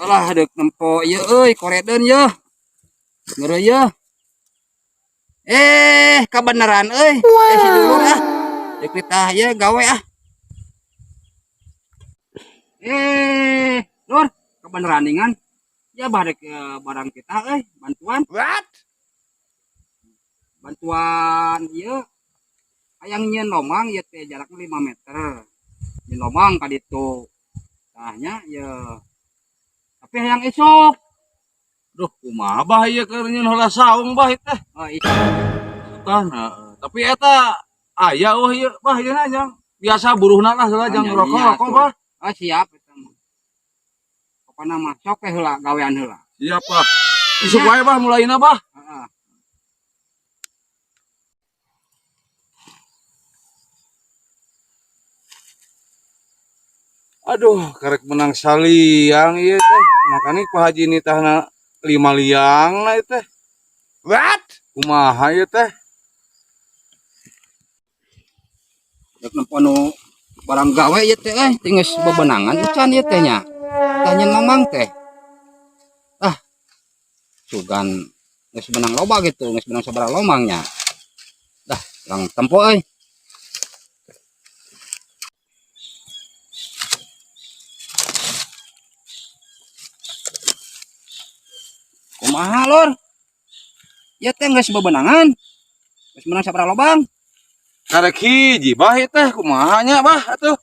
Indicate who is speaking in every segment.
Speaker 1: Alah deuk nempo ieu euy koredeun yeuh. Ngeureun yeuh. Eh, kabeneran euy. Eh si dulur ah. Deuk ditah ieu gawe ah. Eh, Lur, kabeneran ningan. Ya barek barang kita euy, bantuan.
Speaker 2: What?
Speaker 1: Bantuan ieu hayang nyieun lomang ieu teh jarakna 5 meter. Nyieun lomang ka ditu. Tah nya ieu. Tapi hayang esok.
Speaker 2: Duh, kumaha bah ieu keur nyieun heula saung bah teh.
Speaker 1: Oh, iya.
Speaker 2: Kan, tapi eta aya eueuh ieu bah ieu na jang. Biasa buruhna lah heula jang
Speaker 1: Ah,
Speaker 2: rokok
Speaker 1: iya,
Speaker 2: rokok
Speaker 1: tuh.
Speaker 2: bah.
Speaker 1: Ah, siap eta mah. Pokona mah sok we heula gawean heula.
Speaker 2: Siap bah. Isuk wae bah mulaina bah.
Speaker 1: Heeh.
Speaker 2: Aduh, karek menang saliang ieu teh. Makanya Pak Haji nitahna 5 liang na ieu teh. What? Kumaha ieu teh?
Speaker 1: Rek nempo nu barang gawe ieu teh euy, teu geus bebenangan ican ieu teh nya. Tah nyeun lomang teh. Ah. Sugan geus menang loba gitu, geus menang sabaraha lomang nya. Dah, urang tempo euy. Kumaha lur? Ieu teh geus bebenangan. Geus menang sabaraha lobang?
Speaker 2: Karek hiji bah ieu teh kumaha nya bah atuh.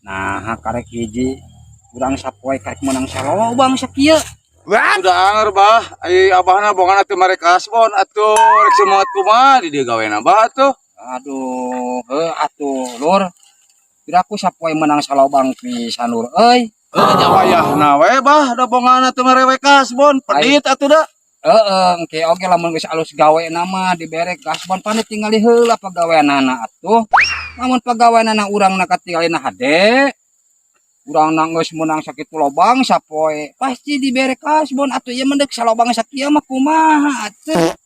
Speaker 1: Nah, karek hiji urang sapoe karek menang salobang sakieu.
Speaker 2: What? Udah anger bah, ai abahna bongan atuh mere kasbon atuh rek semangat kumaha di dieu gawena bah atuh.
Speaker 1: Aduh, heuh atuh lur. Piraku sapoe menang salobang pisan lur euy.
Speaker 2: Heuh nya wayahna we bah da bongan atuh mere we kasbon, pedit atuh da.
Speaker 1: Heeh, engke oge lamun geus alus gawe nama dibere kasbon pan tingali heula pagaweanana atuh. Lamun pagaweanana urangna katingalina hade, urangna geus menang sakitu lobang sapoe pasti dibere kasbon atuh ieu mah deuk salobang sakieu mah kumaha atuh.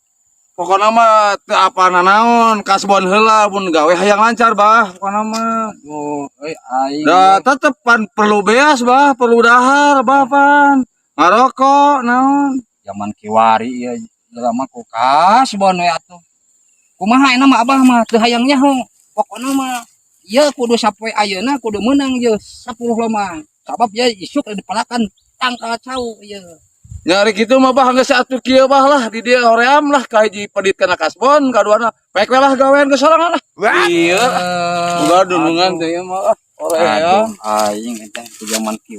Speaker 2: Pokona mah teu apa nanaon, kasbon heula mun gawe hayang lancar bah, pokona mah.
Speaker 1: Aduh, euy aing.
Speaker 2: Da tetep pan perlu beas bah, perlu dahar bah pan. Ngarokok naon.
Speaker 1: Zaman kiwari ieu jelema ku kasbon we atuh. Kumaha enak mah abah mah teu hayang nyaho. Pokona mah ieu kudu sapoe ayeuna kudu meunang ieu 10 lomang. Sabab ieu isuk dipelakan tangkal cau ieu.
Speaker 2: Nyari kitu mah bah geus atuh kieu bah lah di dieu hoream lah ka hiji pedit kana kasbon kaduana pek we lah gawean ke sorangan lah. Iya. Boga dunungan teh ieu mah ah, hoream.
Speaker 1: Aduh, aing eta zaman kiwari.